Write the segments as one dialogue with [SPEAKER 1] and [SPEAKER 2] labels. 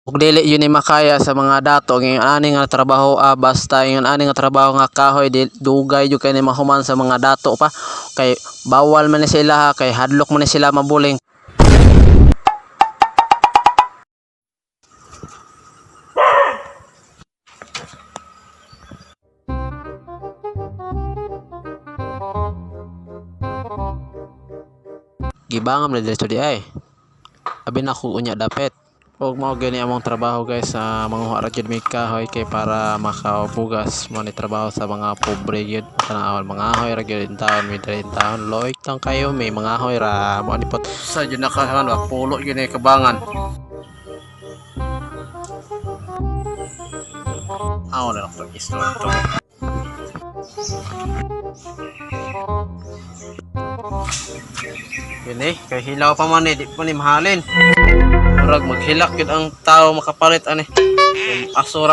[SPEAKER 1] Ug dili yun ni makaya sa mga dato ang ani nga trabaho, basta ingon ani nga trabaho nga kahoy di, dugay jud kay ni mahuman sa mga dato pa kay bawal man ni sila kay hadlok man ni sila mabuling. Gibangam na diretso di ay. Abi na ko unya dapit. Og mao gani among trabaho, guys, sa manguha ra jud mi kahoy kay para makabugas. Mo ni trabaho sa mga pobre gyud, tan-awon mangahoy ra gyud taon mi diri taon loik tang kayo may mangahoy ra mo ani pot sa jud nakahan ba pulo gyud ni kabangan. Aw na lang islo to. Kini kay hilaw pa man eh, di pa ni mahalin. Murag maghilak gyud ang tao makapalit ani. Asura.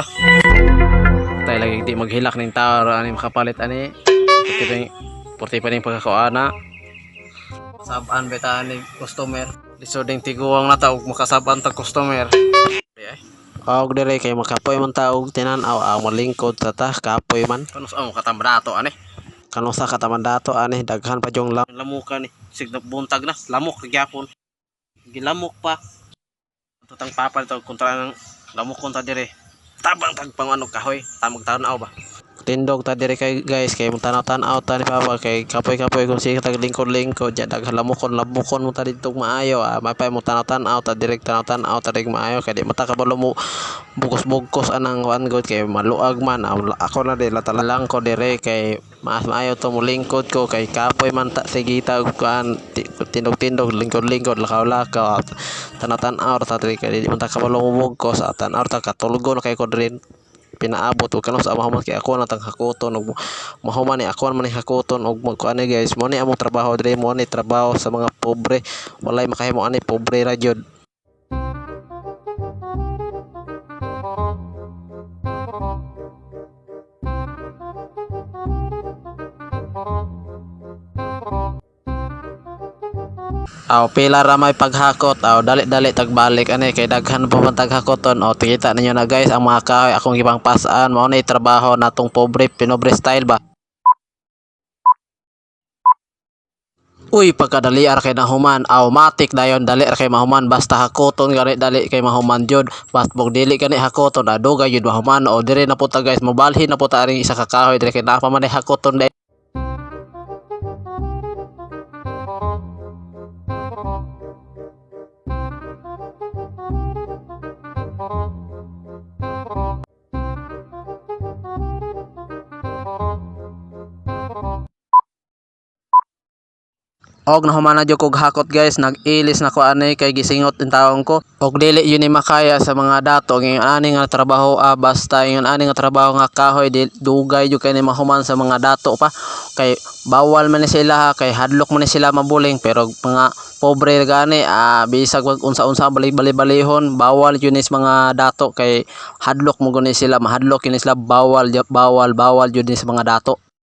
[SPEAKER 1] Tay lagi di maghilak ning tao ra ani makapalit ani. Purti pa ning pagkakuana. Saban beta ni customer. Lisod ning tiguang na ta og makasaban tag customer. Og dire kay makapoy man ta og tinan-aw ang malingkod sa ta kapoy man. Kanus ang katambrato ani. Kanusa katamandato ani daghan pa jung lamukan ni. Sig buntag na lamok gyapon. Gilamok pa. Tutang papa to kontra ng lamok kontra dire. Tabang tag pang ano kahoy, tamag tan-aw ba. Tindog ta dire kay guys kay mo tanaw-tanaw ta ni papa kay kapoy-kapoy kung sige tag lingkod-lingkod ja daghan lamokon lamokon mo ta didto maayo, mapay mo tanaw-tanaw ta dire tanaw-tanaw ta dire maayo kay di mata kabalo mo bugos-bugkos anang kuan gud kay maluag man. Ako na dire lang ko dire kay maas maayo to mo lingkod ko kay kapoy man ta sige ta og kuan tindog-tindog lingkod-lingkod lakaw-lakaw tanaw-tanaw ta dire kay di man ta kabalo mo bugkos, tan-aw ta katulgo na kay ko dire pinaabot ug kanus sa mahuman kay ako na tang hakuton ug mahuman ni ako man ni hakuton ug magkuan ni guys. Mo ni among trabaho dire, mo ni trabaho sa mga pobre, walay makahimo ani, pobre ra jud. Aw pila ra may paghakot, aw dali-dali tagbalik ani kay daghan pa man taghakoton. O tikita ninyo na guys ang mga kahoy akong gipangpas-an. Mao ni trabaho natong pobre, pinobre style ba. Uy, pagkadali ra kay nahuman, aw matik dayon dali ra kay mahuman basta hakoton gani dali kay mahuman jud. Basta dili gani hakoton, adugay jud mahuman. O dire na po ta guys, mobalhin na po ta aring isa ka kahoy dire kay naa pa man hakoton day. Og nahuman na jud kog hakot guys, nag-ilis na ko ani kay gisingot in taon ko. Og dili yun ni makaya sa mga dato ang ani nga trabaho, basta ingon ani nga trabaho nga kahoy di, dugay jud kay ni mahuman sa mga dato pa kay bawal man ni sila kay hadlok man ni sila mabuling. Pero mga pobre gani, bisag wag unsa-unsa bali-bali-balihon, bawal jud ni sa mga dato kay hadlok mo guni sila, mahadlok yun ni sila, bawal bawal bawal jud ni sa mga dato.